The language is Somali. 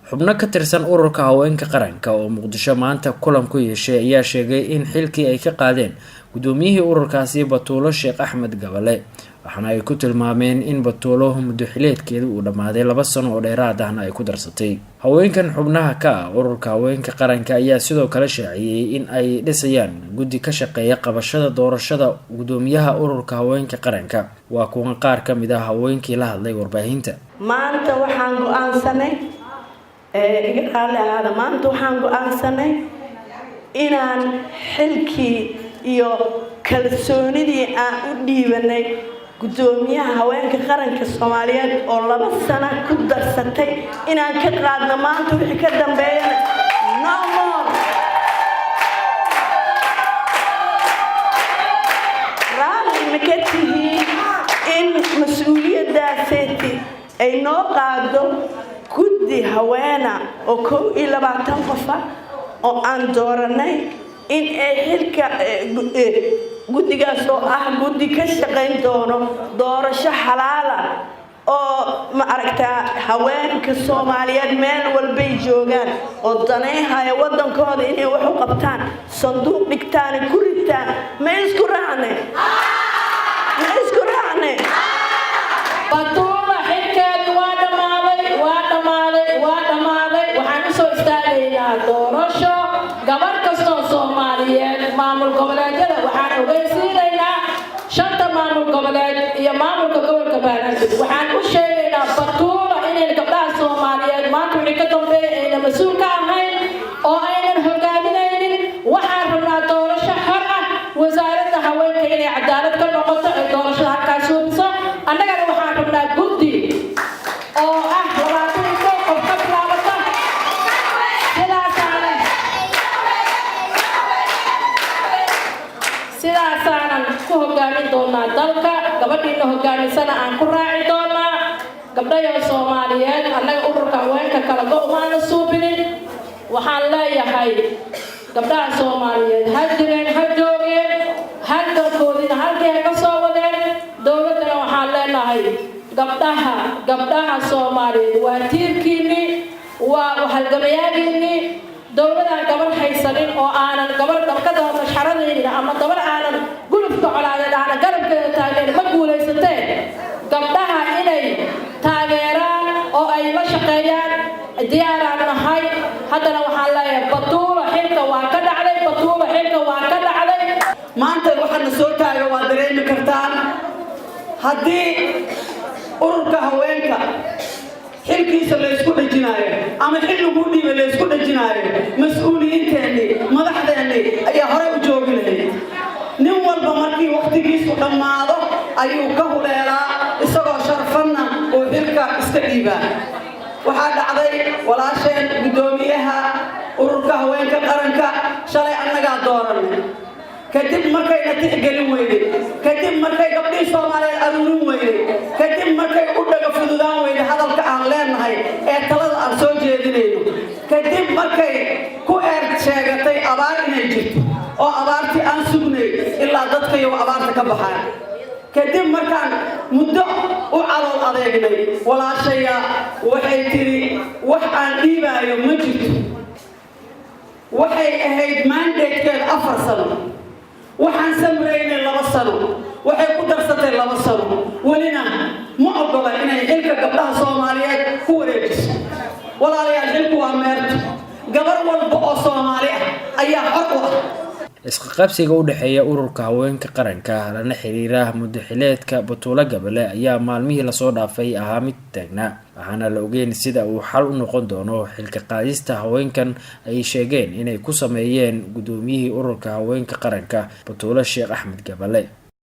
Xubno ka tirsan Ururka Haweenka Qaranka oo Muqdisho maanta kulan ku yeeshay ayaa sheegay in xilkii ay ka qaadeen guddoomiyihii ururkaasi, Batuulo Sheekh Axmed Gabale, waxaana ay ku tilmaameen in Batuulo muddo xileedkeeda uu dhammaaday, 2 sano oo dheeraad ahna ay ku darsatay. Haweenkan xubnaha ka ah Ururka Haweenka Qaranka ayaa sidoo kale shaaciyey in ay dhisayaan guddi ka shaqeeya qabashada doorashada guddoomiyaha Ururka Haweenka Qaranka. Waa kuwan qaar ka mid ah haweenkii la hadlay warbaahinta. Maanta waxaan go-aansanay, iga raalli ahaada, maanta waxaan go-aansanay inaan xilkii iyo kalsoonidii aan u dhiibanay guddoomiyaha Haweenka Qaranka Soomaaliyeed oo 2 sano ku darsatay inaan ka qaadno. Maanta wixii ka dambeeyana, no more. Raalli ma ka tihiin in mas-uuliyaddaaseti ay noo qaado guddi haweena oo 21 qofa oo aan dooranay in ay xilka guddigaas, oo ah guddi ka shaqayn doono doorasho xalaala oo, ma aragtaa, haweenka Soomaaliyeed meel walbay joogaan oo danayhaya waddankooda inay wax u qabtaan, sanduuq dhigtaan, ku ritaan? Ma isku raacnay? Ma isku raacnay? Batuula xilkeedu waa dhammaaday, waa dhammaaday, waa dhammaaday. Waxaan usoo istaagaynaa doorasho. Gabar kastoo Soomaaliyeed, maamul goboleedyada waxaan ogeysiinaynaa, shanta maamul goboleed iyo maamulka gobolka Banaadir, waxaan u sheegaynaa Batuula inayn gabdhaha Soomaaliyeed maanta wixii ka dambeeya ayna mas-uul ka ahayn oo aynan hogaaminaynin. Waxaan rabnaa doorasho xor ah, Wasaaradda Haweenka inay cadaalad ka noqoto ee doorashada halkaas suubiso. Annagana waxaan rabnaa guddi oo ah 21 qof ka bilaabata. Sidaasaanan ku hogaamin doonaa dalka. Gabadhiina hogaamisana aan ku raaci doonaa. Gabdhayo Soomaaliyeed, annaga Ururka Haweenka kala go umaana suubinin. Waxaan leeyahay gabdhaha Soomaaliyeed ha jireen, ha joogeen, halgankoodina halkii ha ka soo wadeen. Dowladdana waxaan leenahay, gabdhaha Soomaaliyeed waa tiirkiinii, waa halgamayaagiinii. Dowladaan gabar haysanin oo aanan gabar ka daba mashxaradaynin ama gabar aanan gulufka colaadeed aanan garabkeeda taagnayn ma guulaysateen. Gabdhaha inay taageeraan oo ay la shaqeeyaan diyaaraan nahay. Haddana waxaan leeyahay, Batuulo xilka waa ka dhacday, Batuulo xilka waa ka dhacday. Maanta waxaana soo taaga waa dareemi kartaan. Haddii Ururka Haweenka xilkiisa laysku dhejinaayo ama xil laguu dhiibay laysku dhejinaayo, mas-uuliyiinteennii, madaxdeennii ayaa horey u joogi lahayd. Nin walba markii wakhtigiisu dhammaado ayuu ka huleelaa, isagoo sharfanna uu xilka iska dhiibaa. Waxaa dhacday, walaasheen guddoomiyaha Ururka Haweenka Qaranka shalay annagaa dooranay. Kadib markayna tixgelin weyday, kadib markay gabdhihii Soomaaliyeed aruurin weyday, kadib markay u dhaga fududaan weyday hadalka aan leenahay ee talada aan soo jeedinayno, kadib markay ku eer sheegatay abaar inay jirto oo abaartii aan sugnay ilaa dadkayagu abaarta ka baxaan, kadib markaan muddo u calool adeegnay, walaashaya waxay tidhi, "Wax aan dhiibaayo ma jirto." Waxay ahayd mandate-keed 4 sano. Waxaan samraynay 2 sano, waxay ku darsatay 2 sano. Welina ma ogola inay xilka gabdhaha Soomaaliyeed ku wareejiso. Walaalayaal, xilku waa meerto. Gabar walba oo Soomaali ah ayaa xor u ah. Isqaqabsiga u dhexeeya Ururka Haweenka Qaranka lana xiriira muddaxileedka Batuulo Gabale ayaa maalmihii lasoo dhaafay ahaa mid taagnaa, waxaana la ogeyn sida uu xal u noqon doono xilka qaadista haweenkan ay sheegeen inay ku sameeyeen guddoomiyihii Ururka Haweenka Qaranka, Batuulo Sheekh Axmed Gabale.